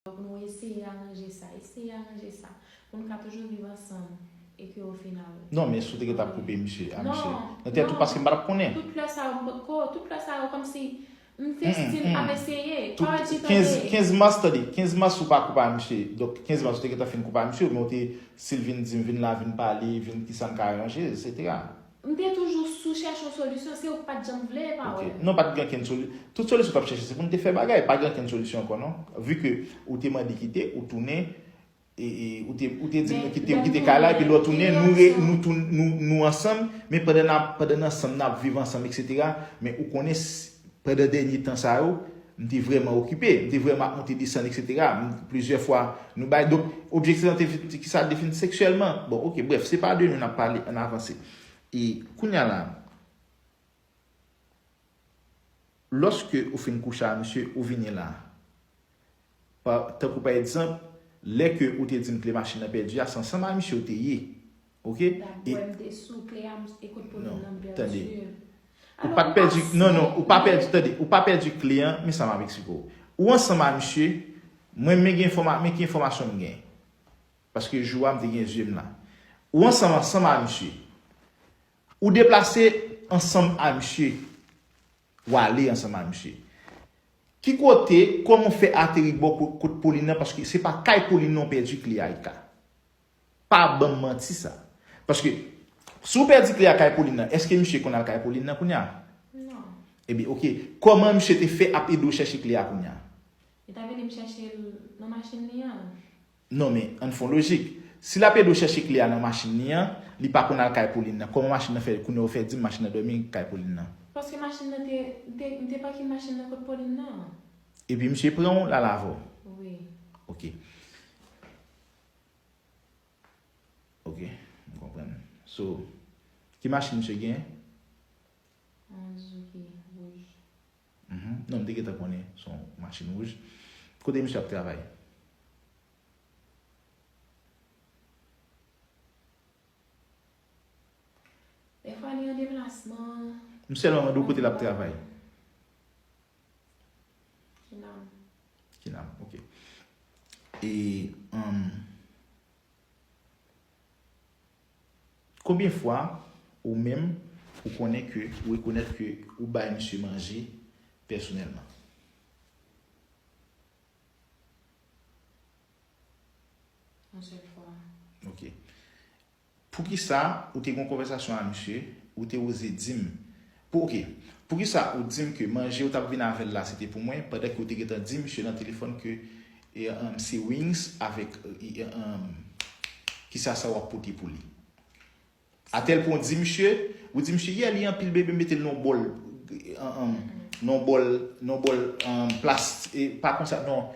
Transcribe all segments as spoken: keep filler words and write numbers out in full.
pou nou eseye aranje sa, eseye aranje sa, pou nou ka toujou viv ansanm, e ke o final. Non, men si w te gentan ap koupe misye, a misye. Nan tèt ou, paske m pa t ap konnen. Tout flè sa yo, m potko, tout flè sa yo, kòmsi, m te still ap eseye. Kenz, kenz mas, tande, kenz mas ou pa koupe a misye. Donk, kenz mas ou te gentan fin koupe a misye, men ou te still vin di m, vin la, vin pale, vin kisa n ka aranje, etsetera. M te toujou sou chèche yon solisyon, se ou k pa t janm vle, pa wè. Non, pa t gen okenn solisyon. Tout solisyon w t ap chèche, se pou n te fè bagay. Pa gen okenn solisyon ankò, non. Vu ke ou te mande kite, ou tounen, e, e, ou te, ou te di nou kite, ou kite kay la, epi lè w tounen, nou, re, nou, tou, nou, nou ansanm, men pandan n ap, pandan n ansanm, n ap viv ansanm, etsetera. Men ou konnen, pandan dènye tan sa yo, m te vrèman okipe, m te vrèman ap monte desann, etsetera. M, plizyè fwa, nou bay, donk, objektif lan te vin, ki sa, te vin seksyèlman. Bon, oke, brèf, se pa de nou n ap pale, ann avanse. E kounye a la, lòske ou fin kouche a misye, ou vini la. Pa, tankou pa egzanp, lè ke ou te di m kle machin nan pèdi a, se ansanm a misye ou te ye. Oke? Dabò, m te sou kle a, e kot pwoblèm nan pèdi. Ou pa t pèdi, non, non, ou pa pèdi, tande, ou pa pèdi kle an, men sa m ap eksplike w. Ou ansanm a misye, mwen, men gen enfòma-, men ki enfòmasyon m gen. Paske jou a, m te gen zye m la. Ou ansanm, ansanm a misye. Ou deplase ansanm a misye. W ale ansanm a misye. Ki kote, kòman w fè ateri bò ko-, kot Pauline nan? Paske se pa kay Pauline nan w pèdi kle a, Ika. Pa ban m manti sa. Paske, si w pèdi kle a kay Pauline nan, èske misye konn al kay Pauline nan kounye a? Non. Ebyen, oke. Kòman misye te fè ap ede w chèche kle a kounye a? Li ta vini m chèche l nan machin li an. Non, men, ann fè yon lojik. Si l ap ede w chèche kle a nan machin li an, li pa konn al kay Pauline nan. Kòman machin nan fè, kounye a w fè di m machin nan dòmi kay Pauline nan? Paske machin nan te, m te, m te pake machin nan kot Pauline nan. Epi misye pran w, l al avè w? Wi. Oke. Oke, m konprann. So, ki machin misye genyen? Yon Suzuki wouj. Mhm. Non, m te gentan konnen se yon machin wouj. Kote misye ap travay? Dèfwa li an deplasman. M sèlman mande w kote l ap travay. Kinam. Kinam, oke. E, um, konbyen fwa ou menm ou konnen ke, ou rekonèt ke ou bay misye manje pèsonèlman? Yon sèl fwa. Oke. Poukisa ou te gen yon konvèsasyon a misye, ou te oze di m, pou, oke, poukisa ou di m ke manje ou t ap vin avè l la, se te pou mwen, pandan ke ou te gentan di misye nan telefòn ke, e, um, se wings avèk, e, e, um, kisa sa w ap pote pou li? Atèl pwen w di misye, ou di misye, yè li anpil bebe, mete l nan yon bòl, e, um, nan yon bòl, nan yon bòl, um, plas-, e, pa konsa, non.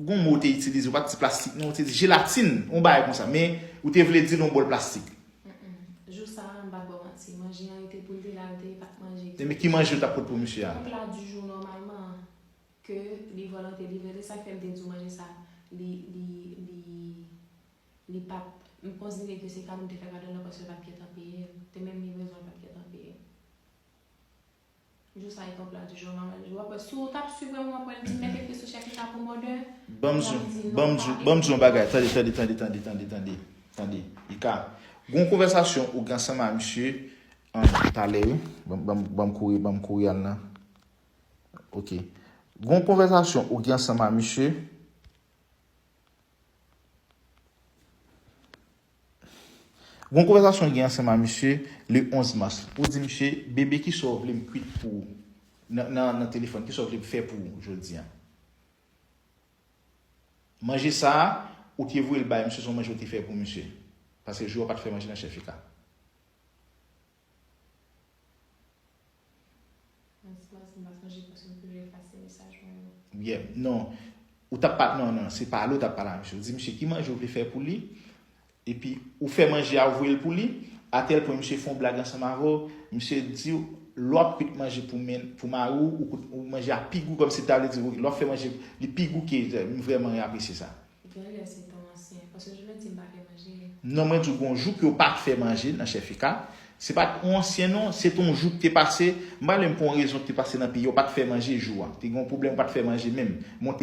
Gon mo ou te itilize, ou pa t di plastik, non, ou te di jelatin, yon bagay konsa, men ou te vle di l yon bòl plastik. Mm-mm. Jou sa a, m pa t ba w manti, manje an rete pou l te la, yo te pa t manje. E men ki manje ou t ap pot pou misye a? Yon pla di jou nòmalman, ke li vòlante, li vle, se sa k fè m te di w manje sa, li, li, li, li pa t, m konsidere ke se kado m te fè kado l lan paske l pa t gentan peye l. Te menm livwezon l pa t gentan peye l. Jou sa e konpla toujou nan men l. W ap wè, si w t ap swiv mwen, w ap wè l di m mete pye sou chèf Ika pou mòdè. Ban m di w, ban m di w, ban m di w yon bagay. Tande, tande, tande, tande, tande, tande, tande. Ika, gon konvèsasyon ou gen ansanm a misye, an, talè, wi. Ban, ban, ban m kouri, ban m kouri al nan. Oke. Gon konvèsasyon ou gen ansanm a misye. Gon konvèsasyon gen ansanm a misye le onz mas. Ou di misye, bebe, kisa w vle m kwit pou ou nan, nan, nan telefòn? Kisa w vle m fè pou ou jodi a? Manje sa a, ou te voye l bay misye, se yon manje ou te fè pou misye. Paske jou a w pa t fè manje nan chèf Ika. Mwen, mwen, mwen pa sonje paske m toujou efase mesaj mwen yo. Yeah, non. Ou t ap pa, non, non, se pale w t ap pale a misye. Ou di misye ki manje w vle fè pou li, epi ou fè manje a, ou voye l pou li, atèl pwen misye fè yon blag ansanm avè w, misye di w, lè w ap kwit manje pou men, pou mari w, ou kwit, ou manje a pi gou, kòmsi ta vle di, lè w ap fè manje, li pi gou ke, m vrèman apresye sa. Genlè se tan ansyen, paske jodi a m pa fè manje. Non, mwen di w, gon jou ke w pa t fè manje nan chèf Ika. Se pa t yon ansyen non, se t yon jou k te pase. M pa lè m pou yon rezon k te pase nan peyi a, w pa t fè manje jou a. Te gen yon pwoblèm, w pa t fè manje menm. Monte